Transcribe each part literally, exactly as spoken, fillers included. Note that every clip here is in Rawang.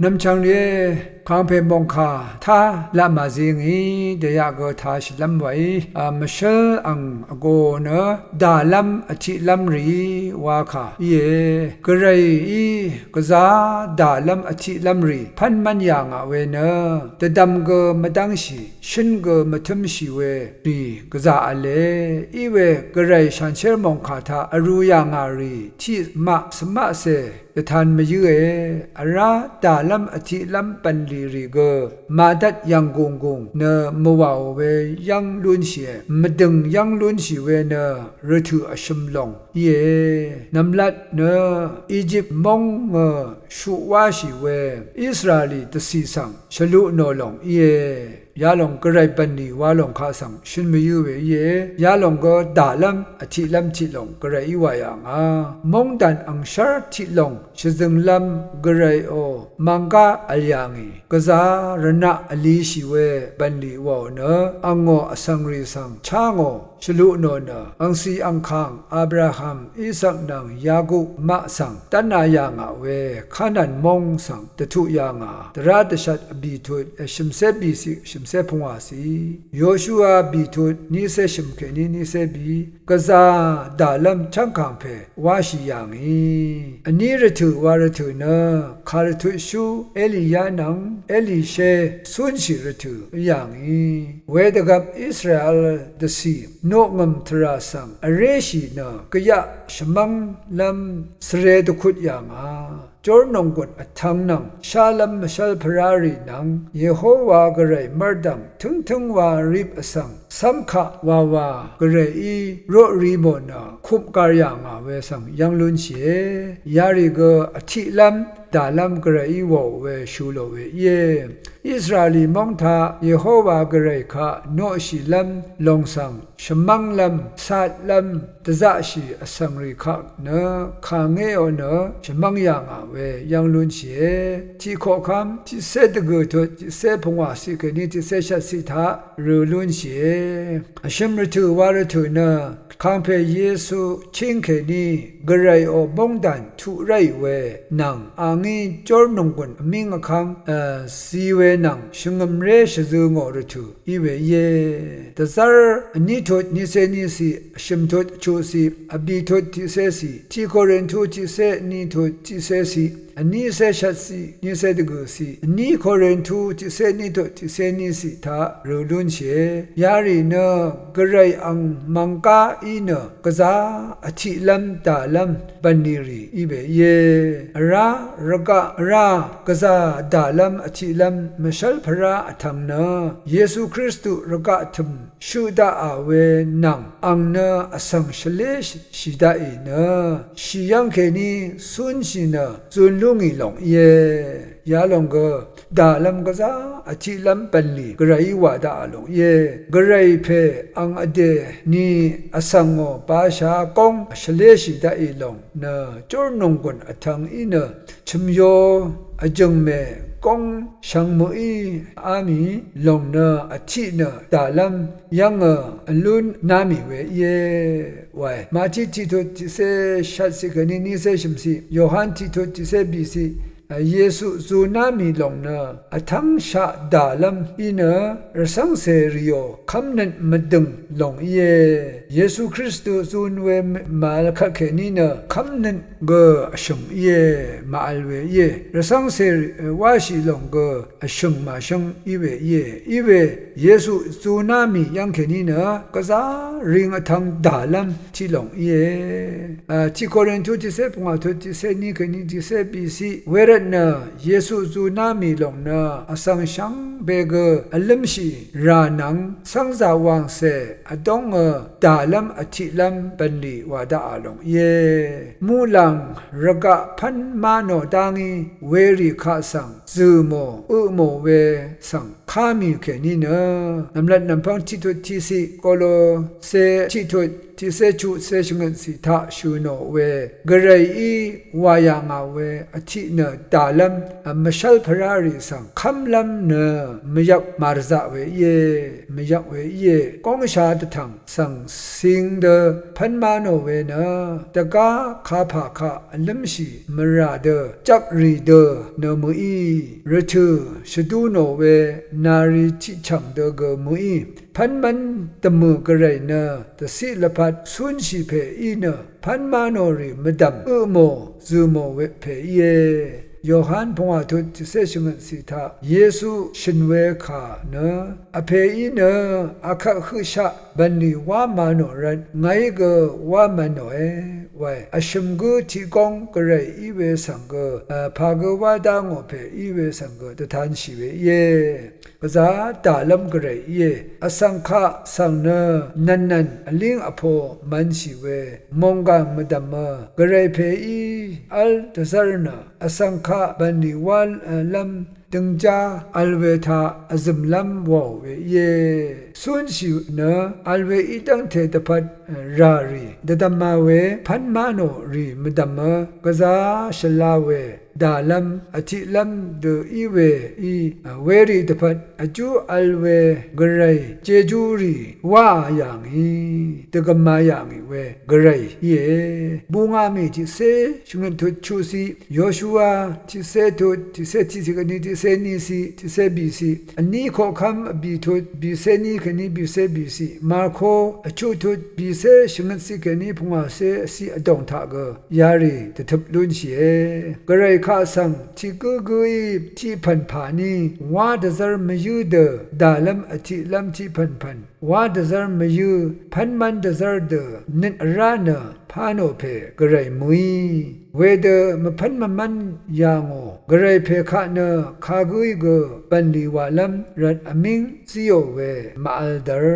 Nv̀mchv̀ng rìé, kàngpè mòngkà tá laq màzi ngì, dèyaq gø tāshìlv́m wàí, a, mvshǿl ang vgō nø dàlv́m vtiqlv́m rì wa kà íe. Gvrayí gvzá dàlv́m vtiqlv́m rì pv́n mv́n yà ngà we nø, dvdvm gø mvdv́ngshì, shǿn gø mvtǿmshì we rì gvzà v̄le. Iwe Gvray shanshér mòngkà taq vrū yà ngà rì tiq maq svmaqcè dvtan mvyǿe. Vrá dàlv́m vtiqlv́m bv̀nlì rì gø màdvt yv̀nggùnggùng nø mvwàò we yv́ng lúnshìe. Mvdø̀ng yv́ng lúnshì we nø rvtø̀ vshøm lòng íe. Nv̀mlat nø Ejip móng ngø shuq wáshì we Israeli dvcì svng shvlu nò lòng íe. Yalòng Gvray bv̀nlì wa lòng kaq svng shøn mvyǿ we íe. Yalòng gø dàlv́m vtiqlv́m tiq lòng Gvray í wà yà ngà. Móngdàn angshv́r tiq lòng shvzønglv́m Gvrayò mànggá v̀l yà ngì. Gvzá rvnaq vlishì we bv̀nlì wàò nø angò vsvng rì svng chá ngò shvlu nò nø, angcì angkàng Abraham, Isak nvng Yakup maq svng dv́na yà ngà we Kanan móng svng dvtuq yà ngà. Dvrá dvshvt vbìtut, shø̀mcé bìciq, shø̀mcé pungwàciq. Yoshua bìtut, nícé shø̀m kèní nícé bì. Gvzà dàlv́m chv́ngkàngpè wáshì yà ngì. Vní rvtø̀ wa rvtø̀ nø, kàrvtutshú Eliya nvng Elishe cúnshì rvtø̀ í yà ngì. Wedvgvp Israel dvcì noqngø̀m tvrà svng vréshì nø, gvyaq shvmv́nglv́m svre dvkut yà ngà. Jórnònggùn vtvng nvng shálv́m mvshv́lpvrá rì nvng, Yehowa Gvray mv́rdv̀ng tǿngtǿng wa rip vsvng, cv́mkaq wawa Gvrayí roqri mò nø, kupgar yà ngà we svng yv́ng lúnshìe. Yarì gø vtiqlv́m dàlv́m Gvrayí wàò we shø̀ lò we íe. Israeli móng taq Yehowa Gvray kaq noqshìlv́m lòng svng shvmv́nglv́m, satlv́m, dvzaqshì vsvng rì kaq nø, kàngéò nø shvmv́ng yà ngà we yv́ng lúnshìe. Tiqkoqkv́m tiqcé dvgø̀ tut tiqcé pungwàciq kèní tiqcé shvtciq taq rø lúnshìe. Vshø̀m rvtø̀ wa rvtø̀ nø, kàngpè Yesu chíng kèní Gvrayò móngdàn tuq ráì we nvng, a ngí jórnònggùn vmíng vkv́ng, e, zi we nvng shvngø̀mré shvzø ngò rvtø̀ í we íe. Dvzv́r vní tut nícé níciq, vshø̀m tut chuqciq, vbì tut tiqcéciq, tiq Korintu tiqcé vní tut tiqcéciq, vnícé shvtciq, nícé dvgø̀ciq, vní Korintu tiqcé vní tut tiqcé níciq taq rø lúnshìe. Yarì nø Gvray ang mv̀nggá í nø gvzá vtiqlv́m dàlv́m bv̀nlì rì í we íe. Vrá rvgaq vrá gvzà dàlv́m vtiqlv́m mvshv́lpvrá vtvng nø, Yesu Kristu rvgaq tø̀m shøq daqà we nvng, ang nø vsvng shvléshì daqì nø, shì yv́ng kèní cúnshì nø zun lú ngì lòng íe. Yalòng gø dàlv́m gvzá vtiqlv́m bv̀nlì Gvrayí wà daqà lòng íe. Gvray pè ang vdè ni vsvngò basha góng shvléshì daqì lòng nø, jórnònggùn vtvng í nø, chø̀myo vjø̀ngmè góng shvngmø̀í á mì lòng nø, vtiq nø dàlv́m yv́ngø vlúná mì we íe wae. Mati tiqtut tiqcé shvtciq kèní nícé shø̀mciq, Yohan tiqtut tiqcé bìciq, Yesu zuná mì lòng nø vtv́ngshaq dàlv́m í nø, rvcv́ngcè rìò kv́mnøt mvdø̀ng lòng íe. Yesu Kristu zun we màvl kvtkèní nø kv́mnøt gø vshø̀ng íe, màvl we íe. Rvcv́ngcè wáshì lòng gø vshø̀ng màshǿng í we íe. Í we Yesu zuná mì yv́ng kèní nø gvzá ring vtvng dàlv́m tiq lòng íe. A, tiq Korintu tiqcé pungwà tut tiqcé ní kèní tiqcé bìciq, wervtnø Yesu zuná mì lòng nø vsvng shvngbe gø vlǿmshì rà nvng, cv́ngzà wàngcè vdóngø dàlv́m vtiqlv́m bv̀nlì wà daqà lòng íe. Muqlàng rvgaq pv́n má nò dá ngí werì kaq svng zø̀ mò ø mò we svng ká mì kèní nø, nv̀mlat nv̀mpv́ng tiqtut tiqciq, Kolose tiqtut tiqcé chuqcé shvngøtcì taq shø̀ nò we gvrayí wà yà ngà we vtiq nø dàlv́m mvshv́lpvrá rì svng kv́mlv́m nø mvyvk màrzaq we íe, mvyvk we íe. Góngsha dvtv̀ng svng cing dø pv́n má nò we nø dvgá kapà kaq vlǿmshì mvrà dø jvkrì dø nø mø̀í, rvtø̀ shvdu nò we nàri tiqchv̀ng dø gø mø̀í, pv́nmv́n dvmø̀ gvray nø dvciq lvpat cúnshì pè í nø pv́n má nò rì mvdv̀m ø mò zø̀ mò we pè íe. Yohan pungwà tut tiqcé shvngøtcì taq Yesu shø̀n we kà nø vpè í nø akvt høqshaq bv̀nlì wá ma nò rvt ngàí gø wá mvnòe wae. Vshø̀m gǿ tiq góng gvray í we svng gø, pà gø wá dá ngò pè í we svng gø dvtanshì we íe. Gvzà dàlv́m gvray íe. Vsvng kaq svng nø nv̀nnv̀n vlíng vpo mvnshì we mònggàng mvdv̀mø gvray pè í v́l dvzv́r nø vsvng kaq bv̀nlì wálv́m døngjá vl we taq vzø̀mlv́m wàò we íe. Cúnshì nø vl we í dv́ngte dvpvt rà rì dvdvma we pv́n má nò rì mvdv̀mø gvzà shvla we dàlv́m vtiqlv́m dø í we í, werì dvpvt vjú vl we gvray jejúrì wáā yà ngì, dvgvma yà ngì we gvray íe. Bungà mì tiqcé shvngøt tut chuqciq, Yoshua tiqcé tut tiqcé tiqciq kèní tiqcé níciq tiqcé bìciq, vní koqkv́m vbì tut bìcé ní kèní bìcé bìciq, Marko vchuq tut bìcé shvngøtciq kèní pungwàcé vciq vdòng taq gø yarì dvtøp lúnshìe. Gvray kaq svng tiq gǿgǿí tiq pv̀n pà ní wá dvzv́r mvyǿ dø dàlv́m vtiqlv́m tiq pv̀npv̀n wá dvzv́r mvyǿ pv́nmv́n dvzv́r dø nøt vrá nø pà nò pè gvray mø̀í. Wedø mvpv́n mvmv́n yà ngò gvray pè kaq nø kagǿí gø bv̀nlì wàlv́m rvt vmíng zíò we màvl dvr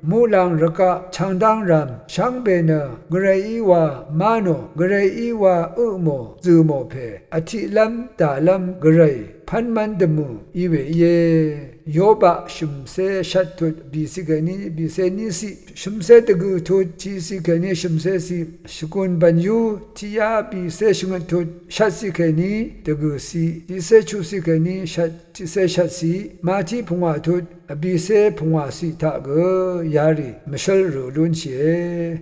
muqlàng rvgaq chv̀ngdáng rv̀m shvngbe nø gvrayí wa má nò, gvrayí wa ø mò zø̀ mò pè vtiqlv́m dàlv́m gvray pv́nmv́n dvmø̀ í we íe. Yobaq shø̀mcé shvt tut bìciq kèní bìcé níciq, shø̀mcé dvgø̀ tut tiqciq kèní shø̀mcé ciq, shvgùn bv̀nyú tiqyá bìcé shvngøt tut shvtciq kèní dvgø̀ciq, tiqcé chuqciq kèní shvt tiqcé shvtciq, Mati pungwà tut vbìcé pungwàciq taq gø yarì mvshǿl rø̀ lúnshìe.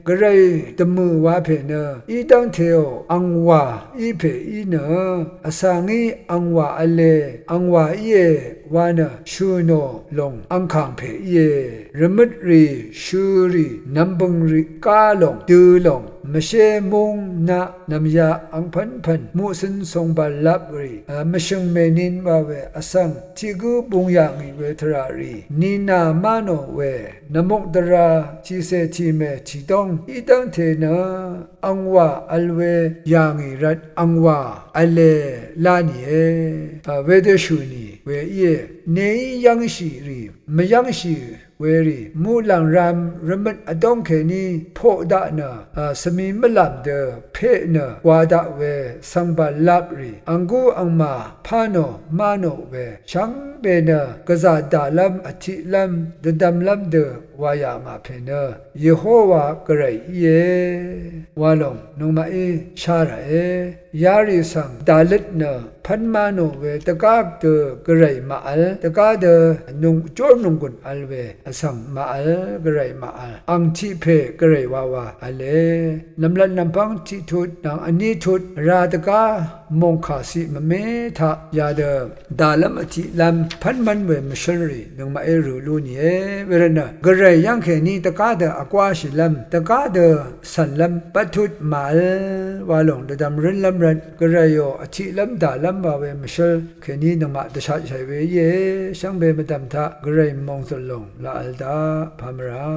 Gvray dvmø̀ wa pè nø í dv́ngteò angwà í pè í nø vsa ngí angwà v̄le, angwà íe wa nø shø̀ nò lòng angkàng pè íe. Rvmøtrì shø̀rì nv̀mbø̀ngrì gá lòng dø lòng mvshé múng naq nv̀myaq angpv́npv̀n muqcø̄n songbàl lap rì mvshø̀ng mènin wa we vsvng tiq gǿ bung yà ngì we tvrà rì nìnà má nò we nvmukdvra tìcè tìmè tìdóng í dv́ngte nø angwà vl we yà ngì rvt angwà v̄le lá nìe. Wedø shø̀ nì we íe. Nèí yv́ngshì rì mvyv́ngshì werì muqlàng ram rvmøt vdóng kèní poq daq nø svmi mvlàm dø peq nø gwa daq we svngbà lap rì anggú angmà pá nò má nò we shvngbe nø gvzà dàlv́m vtiqlv́m dvdvmlv́m dø wà yà ngà pè nø Yehowa gvray íe wa lòng nøngmaqí shá ràe. Yarì svng dàløt nø pv́n má nò we dvgá dø gvray màvl, dvgá dø nung jór nunggùn vl we vsvng màvl, gvray màvl, ang tiq pè gvray wawa v̄le. Nv̀mlat nv̀mpv́ng tiq tut nvng vní tut vrá dvgá mòngkà ciq mvmé taq yadø dàlv́m vtiqlv́m pv́n mv́n we mvshǿlrì nøngmaqí rø̀ lú nìe. Wervtnø gvray yv́ng kèní dvgá dø vgwáshìlv́m, dvgá dø cv̀nlv́m bvttut màvl wa lòng dvdvm rǿnlv́m rvt gvrayò vtiqlv́m dàlv́m wa we mvshǿl kèní nøngmaq dvshatshàì we íe. Shvngbe mvdv̀m taq gvray mòngzø̀l lòng laq vl daq pà mvrà